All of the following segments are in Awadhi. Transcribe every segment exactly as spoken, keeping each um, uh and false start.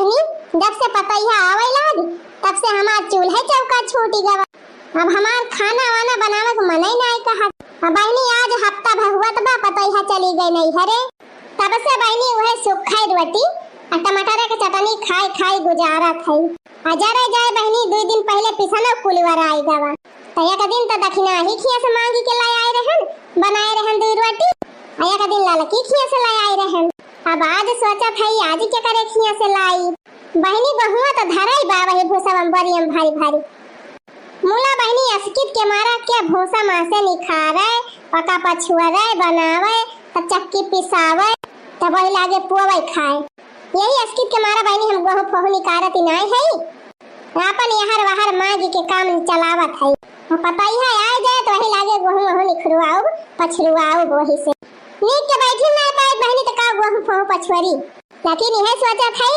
जब से पतोहिया आवै लाग, तब से हमार चूल्हे चौका छूटी गवा। अब हमार खाना वाना बनावे के मनई नाई कहत। अब बहिनी, आज हफ्ता भर हुअत बा, पतोहिया चली गई नैहरे। तब से बहिनी उहे सुखई रोटी आ टमाटर के चटनी खाई खाई गुजारत है। आ जरे जाए बहिनी, दुई दिन पहिले पिसनो कुल वराई गवा। त एक दिन त दखिनाही खिया से मांगी के लाई आए रहन, बनाए रहन दुई रोटी। आ एक दिन ललकी खिया से लाई आए रहन। अब आज सोचत है, आज के करे खिया से लाई। बहिनी, बहुआ त धराई बा वही भूसा में बोरियम भारी भारी। मुला बहिनी अस्कित के मारा के भूसा मासे निखारे, पका पछुआरे, बनावे, त चक्की पिसावे, त वही लागे पोवे खाए। यही अस्कित के मारा बहिनी हम गोहूं फोहू निकारत ही नाई है, आपन यहर वहर मांगी के काम चलावत है। आ पतोहिया आए जाए त वही लागे गोहूं वहू निखरुआउब, पछरुआउब वही से। नीक के बैठी ना पाए बहिनी त का गोहूं फोहू पछुअरी। लेकिन यह सोचत है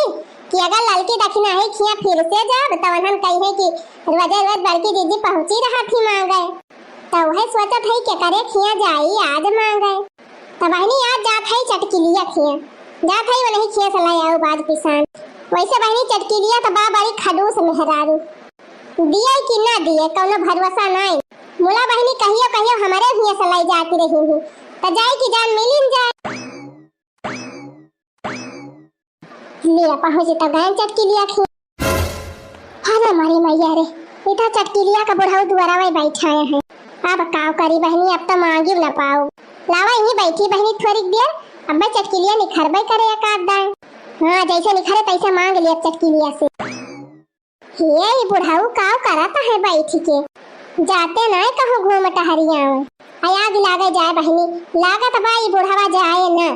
कि अगर ललकी दखिनाही खिया फिर से जाब त उन्हन कही है कि रोजे रोज बड़की जीजी पहुंची रहत ही मांगे। त उहे सोचत है कि करे खिया जाई आज मांगे। त बहिनी, आज जात है चटकिलिया खिया, जात है वनही खिया से लाई आउब आज पिसान। वैसे बहिनी, चटकिलिया त बा बड़ी खडूस मेहरारू, दिए कि ना दिए कौनो भरोसा नाई। मुला बहिनी कहियो कहियो हमरे हिया से लाई जाती रही ही, त जाई कि जान मिलिन जाए। ले पहुंची त गए चटकिलिया खिया। अरे मारी मैया रे, इधर चटकिलिया का बुढ़ऊ दुआरा में बैठाए हैं। अब काव करी बहिनी, अब त मांगी न पाउब। लावा यहीं बैठी बहिनी थोड़ी देर, अब मैं चटकिलिया निखरबे करे एक आध दाएं। हाँ, जैसे निखरे तैसे मांग लिया चटकिलिया से। हे, ई बुढ़ऊ काव करत है बैठ के? जाते नाय कहूँ घूम टहरियावे। आ आग लागे जाए बहिनी, लागत बा ई बुढ़वा जाए ना।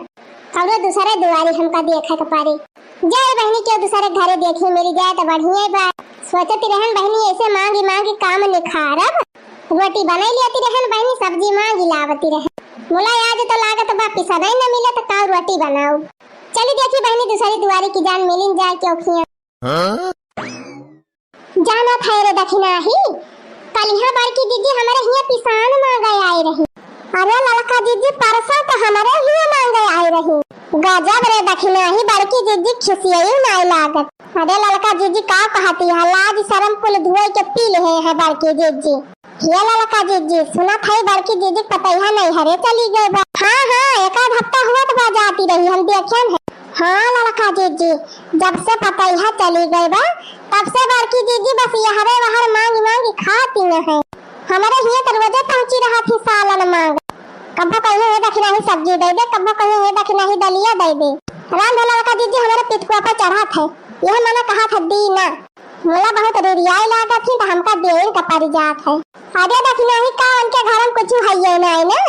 कौनो दूसरे दुआरी हमका देखे के पड़ी। जाए बहिनी, केहू दूसरे घरे देखी मिल जाए त बढ़िया बा। सोचती रहन बहिनी, ऐसे मांगी मांगी काम निखारब। रोटी बनाई लेती रहन बहिनी, सब्जी मांगी लावती रहन। मुला आज तो लागत बा पिसनई न मिले त का रोटी बनाऊ। चली देखी बहिनी, दूसरी दुआरी की जान मिलिन जाए केहू खिया। हाँ? जानत है रे दखिनाही, कलिहा बड़की जीजी हमरे हियां पिसान मांगे आए रही। अरे ललका जीजी, परसों त हमरे हियां मांगे आए रही। गजब रे दखिनाही, बड़की जीजी खिसियाई नाय लागत। अरे ललका जीजी का कहती है, लाज शरम कुल धोए के पी लेहे है बड़की जीजी। हे ललका जीजी, सुनत है बड़की जीजी के पतोहिया नैहरे चली गए बा। हाँ, हाँ, एक आध हफ्ता हुआ त बा जाती रही, हम देखेन है। हाँ ललका जीजी, जब से पतोहिया चली गए बा, तब से बड़की जीजी बस यहरे वहर मांग मांग खाती न है। हमरे हियां त रोजे पहुंची रहत ही सालन मांग। कब्बो कहिए हे दखिनाही सब्जी दे दे, कब्बो कहिए हे दखिनाही दलिया दे दे। राम भोला ललका जीजी हमरे पितकुआ पर चढ़त है, यह मना कहत है दी ना। मुला बहुत रिरियाए लागत ही त हमका देइन का परि जात है। अरे दखिनाही का उनके घर में कुछ हइये नाई ना,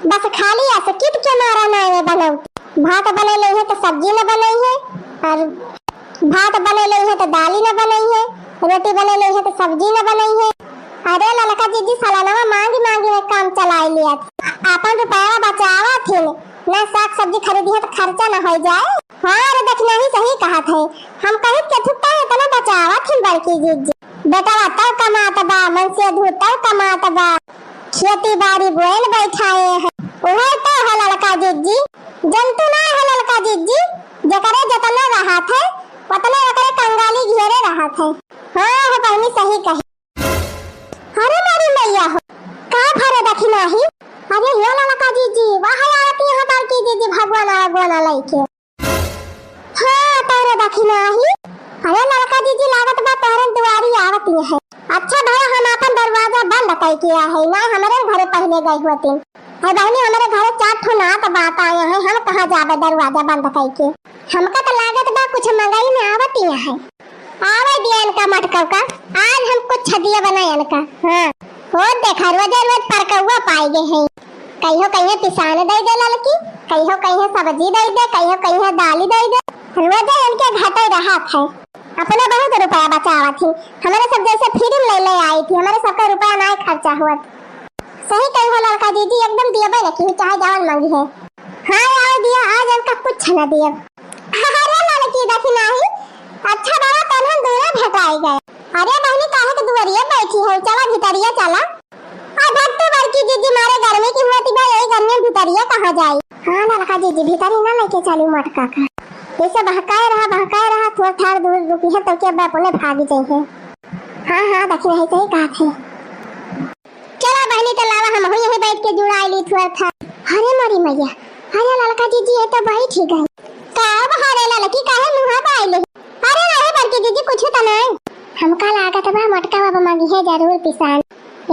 बस खाली असकित के मारा नाई में बनौती। भात बनैले है त सब्जी न बनई है, और भात बनैले है त दाली न बनई है, रोटी बनैले है त सब्जी न बनई है। अरे ललका जीजी सलनवा मांगी मांगी में काम चलाई लिया, आपन रुपया बचावा थिन, ना साग सब्जी खरीदी है त खर्चा न हो जाए। हाँ रे दखिनाही सही कहत है, हम कहित के थुक्का इतना बचावत ही बड़की जीजी। बेटवा तब कमात बा, मनसेधू तब कमात बा, खेती बाड़ी बोएल बैठाए है, उहे तो है ललका जीजी। जंतु ना है ललका जीजी, जेकरे जतना रहत है, उतने ओकरे कंगाली घेरे रहत है। हाँ हो बहिनी सही कही। अरे मारी मैया हो, का भरे दखिनाही? अरे यो ललका जीजी, वाह आती यहाँ बड़की जीजी भगवान आगवान लइके। हाँ, तोरे दखिनाही। अरे ललका जीजी, लागत बा तोहरे दुआरी आवत ही है। अच्छा भला हम आपन दरवाजा बंद कइके आ है, ना हमरे घरे पहिले गए होतिन। है बहिनी, हमरे घरे चार ठो नात बात आए हैं, हम कहाँ जाबे दरवाजा बंद कइके? हमका त लागत बा कुछ मंगई में आवत ही है। आवे दिया इनका मटकव का, आज हम कुछ दिया बनाए इनका। हाँ, हो देखा, रोजे रोज परकौआ पाए गए हैं। कहियो कहियो पिसान दे दे ललकी, कहियो कहियो सब्जी दे दे, कहियो कहियो दाली दे दे। रोजे इनके घटे रहत है। अपने बहुत रुपया बचावत ही। हमरे सब जैसे फिल्म ले ले आई थी, हमरे सबका रुपया ना खर्चा हुआ। सही कही हो ललका जीजी, एकदम दियबे न की, चाहे जवन मांगी है। हाँ, आओ दिया, आज इनका कुछ न दियब। अरे ललकी दखिनाही, अच्छा बड़ा तनहन दूरा भेटाई गए। अरे बहिनी, काहे के दुआरिया बैठी है, चला भितरिया चला। आ भग तो बड़की जीजी, मारे गर्मी की हुआ थी भाई, यही गर्मी में भितरिया कहाँ जाई? हाँ ललका जीजी, भितरी ना लेके चली मटका का। जैसे बहकाए रहा, बहकाए रहा, थोर थार दूर रुकी है, तब के अब अपने भाग जाई है। हाँ, हाँ, दखिन है, सही कहत है। चला बहिनी, त लावा हमहू यहीं बैठ के जुड़ाई ली थोर थार। अरे मोरी मैया, अरे ललका जीजी, ये तो बैठ ही गई। का अब हरे ललकी काहे मुँह बाइले? अरे नाहीं बड़की जीजी, कुछ तो नाहीं। हमका लागत बा मोटका बाबा मंगिहे जरूर पिसान।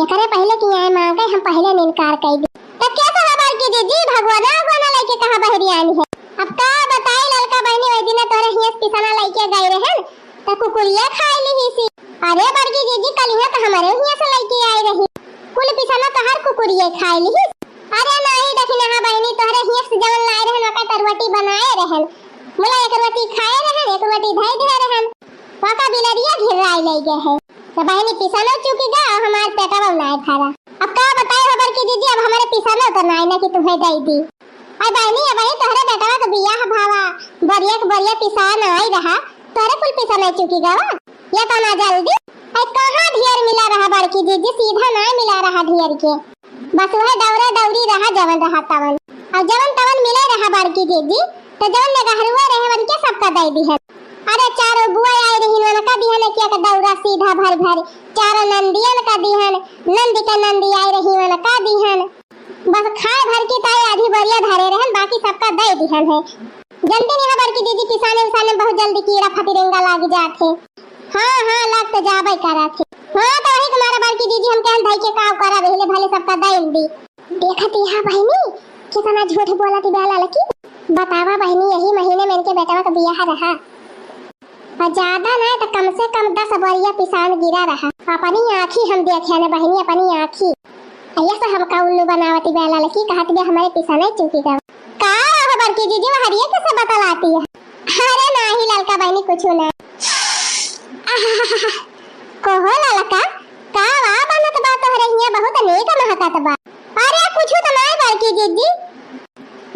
एकरे पहिले कि आए मांगे, हम पहिले इनकार कइ दी। त के कहा बड़की जीजी, भगवाना अगवाना लइके कहाँ बहरी आनी है? अब का बताई ललका बहिनी, ओई दिना तोहरे हियाँ से पिसाना लइके गई रहन, त कुकुरिया खाई लिहिसी। अरे बड़की जीजी, कलिया त हमरे हियाँ से लइके आई रही, कुल पिसाना तोहर कुकुरिया खाई लिहिस। अरे नाहीं दखिनहा बहिनी, तोहरे हियाँ से जवन लाए रहन, ओकर त रोटी बनाए रहन, मुला एक रोटी खाए रहन, एक रोटी धई दे रहन, ओका बिलरिया घिर्राई लइ गए है। त बहिनी पिसानो चुकी गा, हमार पेटवा नाय भरा। अब का बताई हो बड़की जीजी, अब हमरे पिसानो त नाय ना कि तुम्हें दे दी। अरे बहिनी, अब ही तोहरे बेटवा के बियाह भावा, बढ़िया के बढ़िया पिसान आई रहा, तोहरे कुल पिसानो चुकी गवा। ये तो ना जल्दी। अरे कहाँ ढेर मिला रहा बड़की जीजी, सीधा नाय मिला रहा ढेर के। बस वह डौरा डौरी रहा जवन रहा तवन। और जवन तवन मिले रहा बड़की जीजी, त जवन नगहरुआ रहे, उनके सबका दे दिहन। अरे, चारों बुआ आई रही, उनका दिहन एक एक दौरा सीधा भर भर, चारों नंदियन का दिहन, नंदी के नंदी आई रही, उनका दिहन। बस खाए भर की ताई आधी बोरिया धरे रहन, बाकी सबका दे दिहन है। जनती नहीं है बड़की जीजी, पिसाने उसाने में बहुत जल्दी कीड़ा फतिरंगा लाग जात है। हाँ, हाँ, लाग तो जाबे करत है। हाँ, तो वही तुम्हारा बड़की जीजी हम कहल धई के काव करा रहिले, भले सबका दे दी। देखत यहाँ बहिनी, कितना झूठ बोलत बा ललकी। बतावा बहिनी, यही महीने में इनके बेटवा का बियाह रहा, और ज्यादा ना तो कम से कम दस बोरिया पिसान गिरा रहा। अपनी आँखी हम देखे न बहिनी, अपनी आँखी। ऐसा हमका उल्लू बनावती बा ललकी, कहत बा हमारे पिसाने चुकी गवा। का हो बड़की जीजी, वहरिया कैसे बतलाती है? अरे नाहीं ललका बहिनी, कुछ ना। कहो ललका, का वा बनत बा तोहरे हियाँ, बहुत नीक महकत बा। अरे कुछ तो नाय बड़की जीजी।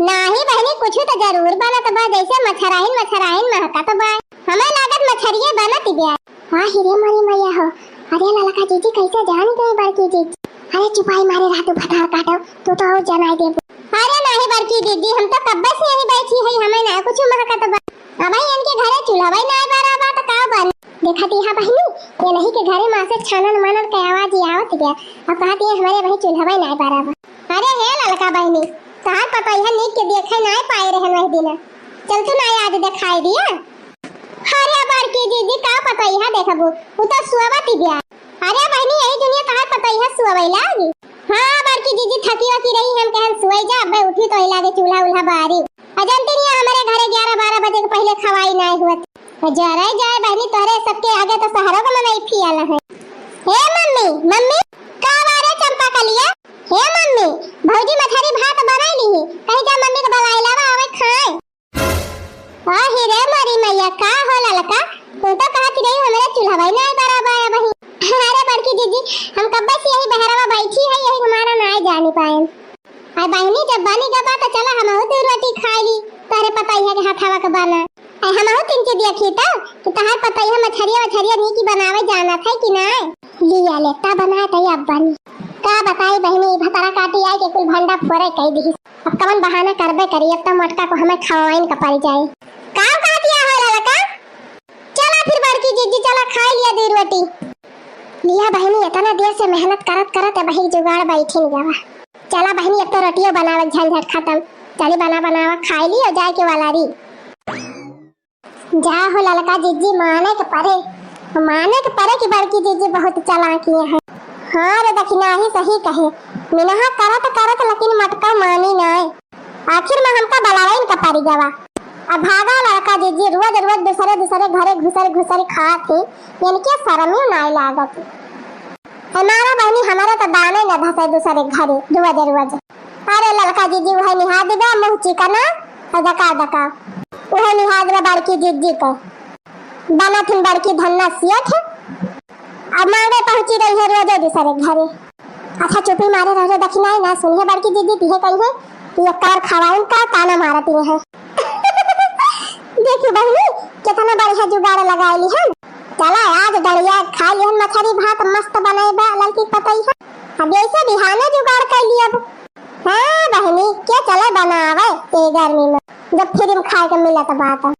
नाहीं बहिनी, कुछ तो जरूर बनत बा, जैसे मछराइन मछराइन महकत बा। हमें लागत मछरिये बनत बा। हाँ, हिरे मरी मैया हो। अरे ललका जीजी, कैसे जान गई बड़की जीजी? अरे चुपाई मारे रहा तू भतार काटो, तू तो और जनाई देबू। अरे नाहीं बड़की जीजी, हम तो कब्बे से यहीं बैठी है, हमें ना कुछ महकत बा। अबही इनके घरे चूल्हा नाय बरा बा, त का बन? देखत यहाँ बहिनी, ये नहीं के घरे माँ से छानन मानन के आवाज ही आवत गया। अब कहत ये हमारे वही चूल्हा नाय बरा बा। अरे हे ललका बहिनी, तहार पतोहिया नीक के देखे नाय पाए रहन वही दिन। चल तू ना आज देखाई दिया। अरे बड़की जीजी, का पतोहिया देखबू, उ तो सोवत ही बिया। अरे बहिनी, यही दुनिया तहार पतोहिया सोवै लागी। हाँ बड़की जीजी, थकी वकी रही, हम कहन सोई जा, अबे उठी तो लागे चूल्हा उल्हा बारी। अ जनती नहीं, हमारे घरे ग्यारह बारह बजे के पहिले खवाई नाय हुअत। जरे जाए बहिनी, तोहरे सबके आगे तो शहरों का मनई फियल है। हे मम्मी, मम्मी, का बारे चंपा कलिया? हे मम्मी, भौजी मछरी भात बनाई ली ही, कहीं जा मम्मी के बुलाई लावा, आवे खाए। आ हिरे मोरी मैया, का हो ललका? तू तो कहत रही हमरे चूल्हा नाय बरा बा अबही। अरे बड़की जीजी, हम कब्बे से यही बहरवा बैठी है, यही हमारा नाय जानी पाए। अरे बहिनी, जब बनी गबा तो चला हमहू दू रोटी खाई ली, तोहरे पतोहिया के हथवा के बना। अरे हमहू तीन चीज देखी तो कि तहार पतोहिया मछरिया वछरिया नीकी बनावे जानत है कि नाय। लिया ले, ता बना तो अब बनी। का बताई बहिनी, भतरा काटी आई के कुल भंडा फोरे कई दी। अब कवन बहाना करबे करी, अब तो मोटका को हमें खवाइन का पड़ जाए। का कहतिया हो ललका? चला फिर बड़की जीजी, चला खाई लिया दू रोटी। लिया बहिनी, इतना देर से मेहनत करत करत अबही जुगाड़ बैठिन गवा। चला बहिनी, अब तो रोटियो बनावे झंझट खत्म। चली बना बनावा खाई ली और जाए के वाला री। जा हो ललका जीजी, माने के परे, माने के परे कि बड़की जीजी बहुत चालाकी है। हाँ रे दखिनहा, सही कहे, मिनहा करत करत लेकिन मोटका मानी नाय। आखिर में हमका बलाइन का पड़ी गवा। अब भागा ललका जीजी, रोज रोज दूसरे दूसरे घरे घुसर घुसर खात ही, इनके शर्म ही नाय लागत। हमारा बहिनी, हमारे तो दाने न धसे दूसरे घरे रोज रोज। अरे ललका जीजी, वह निहा दिबे मुँह चिकना, और दका दका। वह निहा दिबे बड़की जीजी के। बनत हिन बड़की धन्ना सेठ। अब मांगे पहुंची रही है रोजे दूसरे घरे। अच्छा चुपी मारे रह रे दखिनहा, ना सुनिए बड़की जीजी दिहे कही है कि एक कार खवाइन का ताना मारत ही है। देखी बहिनी, कितना बढ़िया जुगाड़ लगाई ली हम। चला आज डलिया खा लिहन मछरी भात मस्त बनाई बा ललकी पतोहिया। अब ऐसे बिहाने जुगाड़ कर लिया अब। हाँ बहिनी, के चले बनावे ए गर्मी में, जब फ्री में खाए के मिलत बा त।